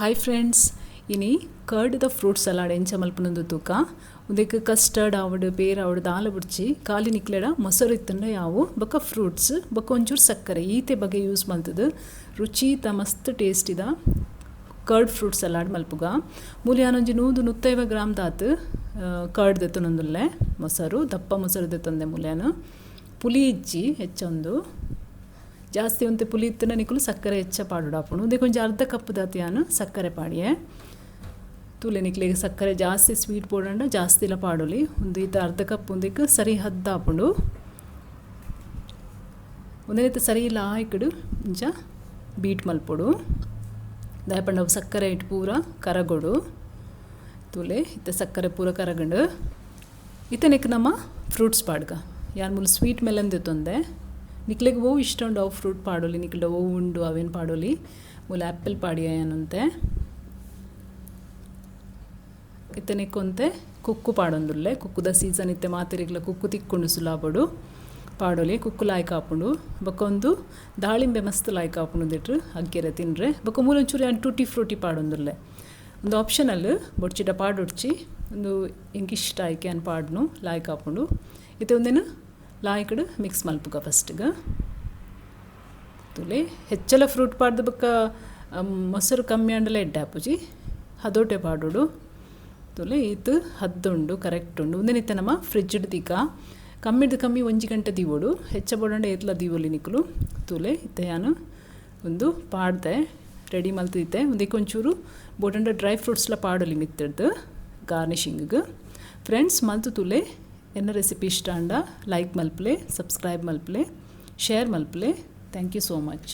Hi friends, ಇನಿ curd the fruit salad ಎಂಚ ಮಲ್ಪುನಂದು ತೂಕ ಉಂದೆಕ್ ಕಸ್ಟರ್ಡ್ ಆವಡ್ ಪೇರ್ ಆವಡ್ ದಾಲ ಬುಡ್ಚಿ ಖಾಲಿ ನಿಕ್ಲೆಡ ಮೊಸರು ಇತ್ತಂಡ ಯಾವು ಬೊಕ ಫ್ರೂಟ್ಸ್ ಬೊಕ ಒಂಚೂರು ಸಕ್ಕರೆ ಈತೆ ಬಗೆ ಯೂಸ್ ಮಲ್ತದು ರುಚಿತ ಮಸ್ತ್ ಟೇಸ್ಟ್ ಇದ curd fruit salad ಮಲ್ಪುಗ. ಮೂಲು ಯಾನೊಂಜಿ 100-150 ಗ್ರಾಮ್ ದಾತ್ ಕರ್ಡ್ ದೆತ್ತೊನೊಂದುಲ್ಲೆ ಮೊಸರು ದಪ್ಪ ಮೊಸರು ದೆತ್ತೊಂದೆ ಮೂಲ್ಯಾನ ಪುಲಿ ಇಜ್ಜಿ ಹೆಚ್ಚೊಂದು ಜಾಸ್ತಿ ಒಂತೆ ಪುಲಿ ಇತ್ತಂಡ ನಿಕುಲು ಸಕ್ಕರೆ ಹೆಚ್ಚ ಪಾಡೊಡಾಪುಂಡು. ಉಂದೆಕ್ ಒಂಜಿ ಅರ್ಧ ಕಪ್ ದಾತ್ ಯಾನ್ ಸಕ್ಕರೆ ಪಾಡಿಯೆ. ತೂಲೆ ನಿಕ್ಲೆಗ್ ಸಕ್ಕರೆ ಜಾಸ್ತಿ ಸ್ವೀಟ್ ಬೋಡಂಡ ಜಾಸ್ತಿಲ ಪಾಡೊಲಿ. ಉಂದು ಈತ ಅರ್ಧ ಕಪ್ ಉಂದೆಕ್ ಸರಿ ಹದ್ದಾಪುಂಡು. ಉಂದೆತ ಸರಿ ಲಾಯ್ಕಡ್ ಇಂಚ ಬೀಟ್ ಮಲ್ಪೊಡು. ದಾಯೆ ಪಂಡ ಅವು ಸಕ್ಕರೆ ಇಟ್ಟು ಪೂರ ಕರಗೊಡು. ತೂಲೆ ಇತ್ತೆ ಸಕ್ಕರೆ ಪೂರ ಕರಗಂಡು. ಇತ್ತೆ ನೆಕ್ ನಮ್ಮ ಫ್ರೂಟ್ಸ್ ಪಾಡ್ಗ. ಯಾನ್ ಮೂಲು ಸ್ವೀಟ್ ಮೆಲನ್ ದೆತ್ತೊಂದೆ. ನಿಕ್ಲೆಗ್ ಓವು ಇಷ್ಟ ಉಂಡು ಅವು ಫ್ರೂಟ್ ಪಾಡೊಲಿ, ನಿಕ್ಲೆಡ ಓವು ಉಂಡು ಅವೇನು ಪಾಡೊಲಿ. ಮೂಲು ಆ್ಯಪಲ್ ಪಾಡಿಯ ಯಾನಂತೆ. ಇತ್ತೆ ನೆಕ್ಕೊಂತೆ ಕುಕ್ಕು ಪಾಡೊಂದುಲ್ಲೆ. ಕುಕ್ಕುದ ಸೀಸನ್ ಇತ್ತೆ ಮಾತೆರಿಗ್ಲ ಕುಕ್ಕು ತಿಕ್ಕೊಂಡು ಸುಲಾಬೊಡು ಪಾಡೊಲಿ. ಕುಕ್ಕು ಲಾಯ್ಕ್ ಆಪುಂಡು. ಬೊಕ ಒಂದು ದಾಳಿಂಬೆ ಮಸ್ತ್ ಲಾಯ್ಕ್ ಆಪುಂಡು ಉಂದೆಟ್ ಅಗ್ಗೆರೆ ತಿನ್ರೆ. ಬೊಕ ಮೂಲು ಒಂಚೂರು ಯಾನ್ ಟೂಟಿ ಫ್ರೂಟಿ ಪಾಡೊಂದುಲ್ಲೆ. ಒಂದು ಆಪ್ಷನಲ್ ಬೊಡ್ಚಿಡ ಪಾಡೊಡ್ಚಿ, ಒಂದು ಎಂಕ್ ಇಷ್ಟ ಆಯ್ಕೆ ಯಾನ್ ಪಾಡ್ನು ಲಾಯ್ಕ್ ಆಪುಂಡು. ಇತ್ತೆ ಒಂದೇನು ಲಾಯ್ಕಡ್ ಮಿಕ್ಸ್ ಮಲ್ಪುಗ ಫಸ್ಟ್ಗೆ. ತೂಲೆ ಹೆಚ್ಚಲ ಫ್ರೂಟ್ ಪಾಡ್ದು ಬೊಕ ಮೊಸರು ಕಮ್ಮಿ ಆಂಡಲ ಎಡ್ಡೆ ಆಪುಜಿ, ಹದೋಟೆ ಪಾಡೊಡು. ತೂಲೆ ಈತ್ ಹದ್ದುಂಡು ಕರೆಕ್ಟ್ ಉಂಡು. ಉಂದೆನಿತ್ತೆ ನಮ್ಮ ಫ್ರಿಜ್ಡ್ ದೀಕ ಕಮ್ಮಿಡ್ದು ಕಮ್ಮಿ 1 ಗಂಟೆ ದೀವೊಡು, ಹೆಚ್ಚ ಬೋಡಂಡ ಏತ್ಲ ದೀವೊಲಿ ನಿಕುಲು. ತೂಲೆ ಇತ್ತೆ ಯಾನು ಒಂದು ಪಾಡ್ದೆ ರೆಡಿ ಮಲ್ತಿದ್ದೆ. ಉಂದೆಕ್ ಒಂಚೂರು ಬೋಡಂಡ ಡ್ರೈ ಫ್ರೂಟ್ಸ್ಲ ಪಾಡೊಲಿ ಮಿತ್ತಡ್ದು ಗಾರ್ನಿಷಿಂಗ್. ಫ್ರೆಂಡ್ಸ್ ಮಲ್ತು ತೂಲೆ. ಎನ್ನ ರೆಸಿಪಿ ಇಷ್ಟ ಆಂಡ ಲೈಕ್ ಮಲ್ಪಲೆ, ಸಬ್ಸ್ಕ್ರೈಬ್ ಮಲ್ಪಲೆ, ಶೇರ್ ಮಲ್ಪಲೆ. Thank you so much.